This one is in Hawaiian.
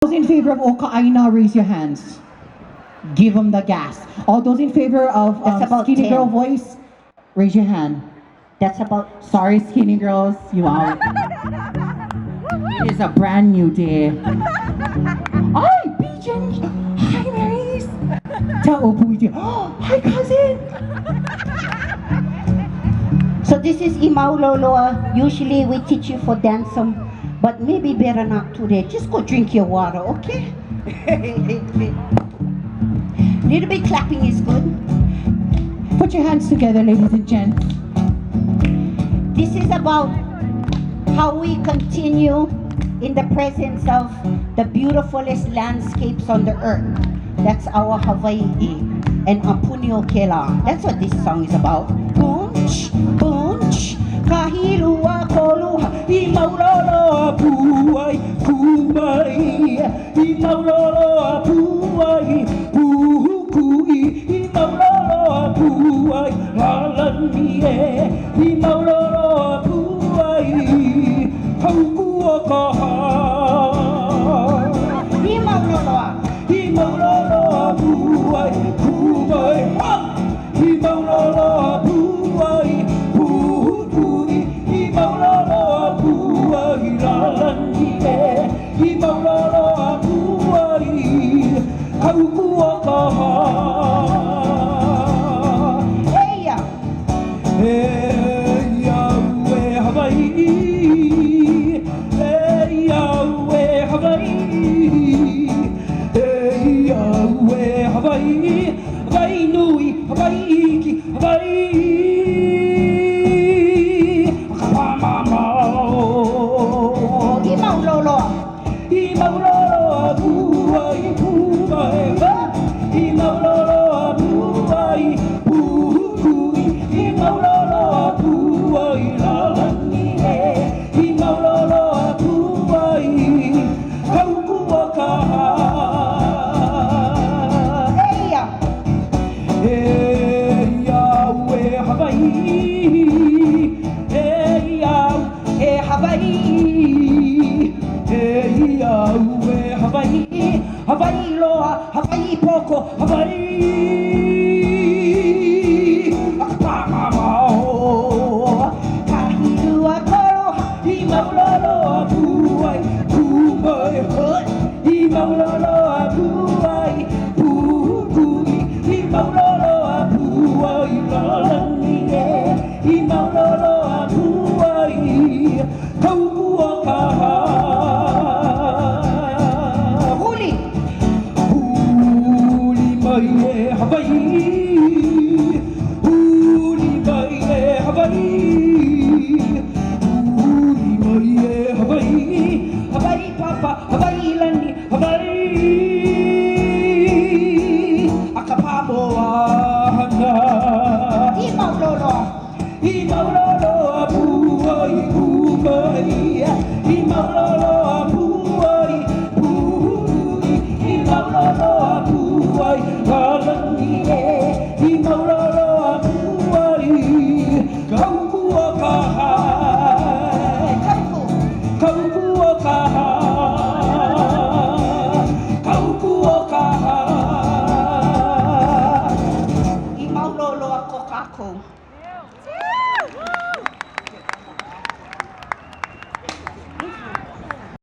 those in favor of O Ka Aina, raise your hands. Give them the gas. All those in favor of That's about Skinny 10. Girl Voice, raise your hand. That's about Sorry, skinny girls, you out. It is a brand new day. Hi, BJ. Hi, Marys. Tell Opu. Hi, cousin. So this is I Mau Loloa. Usually we teach you for dancing, but maybe better not today. Just go drink your water, okay? Little bit clapping is good. Put your hands together, ladies and gents. This is about how we continue in the presence of the beautifulest landscapes on the earth. That's our Hawaii and Aupuni o Kela. That's what this song is about. Bunch, bunch, kahilua koluha, I mau loloa puai, kumai, I mau loloa puai, puhukui, I mau loloa puai, lalani e, I mau loloa puai, haukua ka hā. I mau loloa. I mau loloa puai, kumai, ha! I mau loloa puai, puhukui, I mau loloa puai, lalani e, I mau loloa puai, haukua ka hā. Eia. E au e Hawaii, e au e Hawaii, e au e Hawaii, Hawaii nui, Hawaii iki, Hawaii ka pāmamao. I mau loloa. I mau loloa puai, puai, ha! I mau loloa puai, puhukui, I mau loloa puai, lalani e, I mau loloa puai, haukua ka hā. Eia. E au e Hawaii, e au e Hawaii, e au e Hawaii, Hawaii loa, Hawaii poko, Hawaii a ka pāmamao. Kahilua koloha. I mau loloa puai, kumai, I mau loloa.